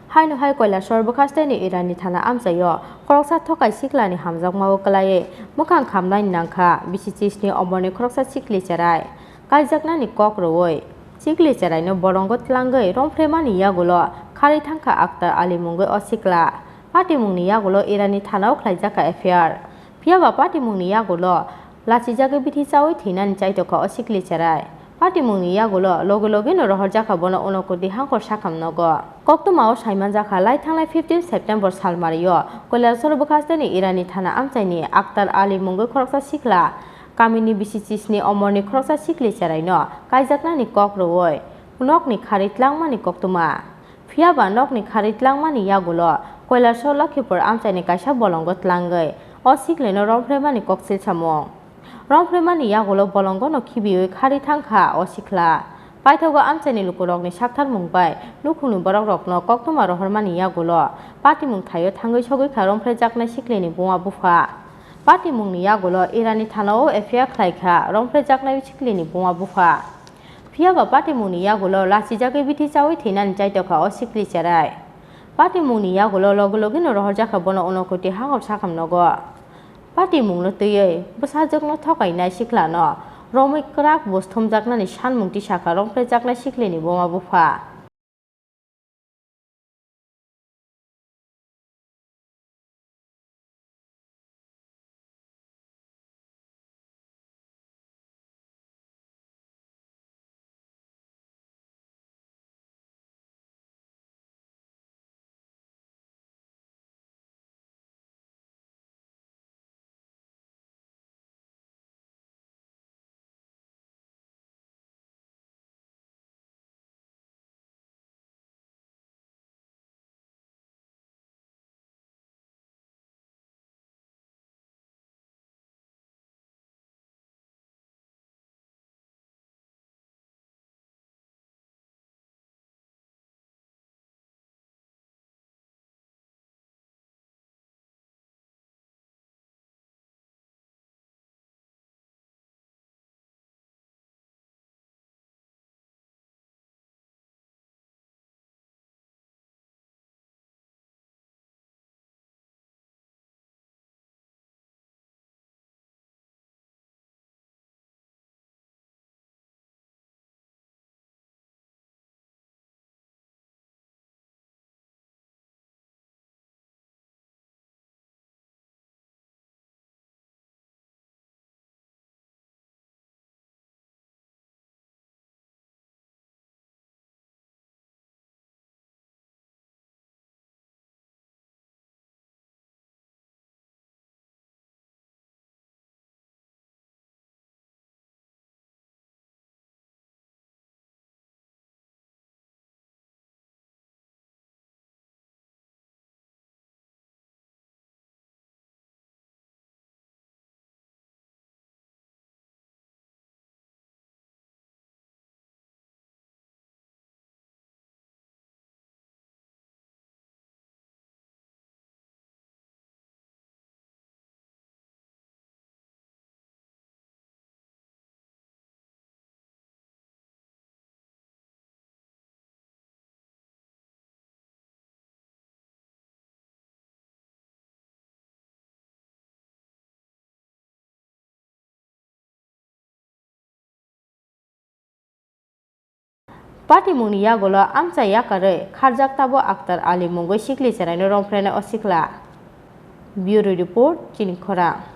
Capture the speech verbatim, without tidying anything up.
Haino hai Kailasor bwkhasteni Irani thana amchaio khoroksa thokai siklani hamjakmao kwlaiwi mwkhang khamnai nangkha bisi chisni omorni khoroksa sikli cherai kaijaknani kok rwui. Sikli cheraino bolongo tlangwi romphre mani yagulo kharwi thangkha Akhtar Ali mungwi o sikla. Patimungni yagulo Irani thanao khlaijakha F I R. Phiyaba patimungni yagulo lachijagwi bithi chaui thwinani chaitokha o sikli cherai. Patimungni yagulo loge logeno rohorjakha bono Unakoti Hangkhor Sakham nogo. Koktwmao saimanjakha lai thanglai fifteen September salmario Kailasor bwkhasteni Irani thana amchaini Akhtar Ali mungwi khoroksa sikla kamini bisi chisni omorni khoroksa sikli cheraino kaijaknani kok rwui nokni kharwi tlangmani koktwma. Phiyaba nokni kharwi tlangmani yagulo Kailasor Lakhipur amchaini kaisa bolongo tlangwi o siklino romphre mani koksil samung. Romphre mani yagulo bolongono khibiwi kharwi thangkha o sikla. Paithago amchaini lukurokni saktharmung bai nukhungni borokrokno koktwma rohormani yagulo patimung thaio thangwi sogwikha romphrejaknai siklini buma bupha. Patimungni yagulo Irani thanao F I R khlaikha romphrejaknai siklini buma bupha. Phiyaba patimungni yagulo lachijagwi bithi chaui thwinani chaitokha o sikli cherai. Patimungni yagulo loge logeno rohorjakha bono Unakoti Hangkhor Sakham nogo. Patimungno twiwi bwsajwkno thokainai siklano romwi kwrak buj thumjaknani sanmung tisakha romphrejaknai siklini buma bupha. Patimungni yagulo amchai yakarwi kharjak tabuk Akhtar Ali mungwi sikli cheraino romphrenai o sikla. Bureau Report, Chini Khorang.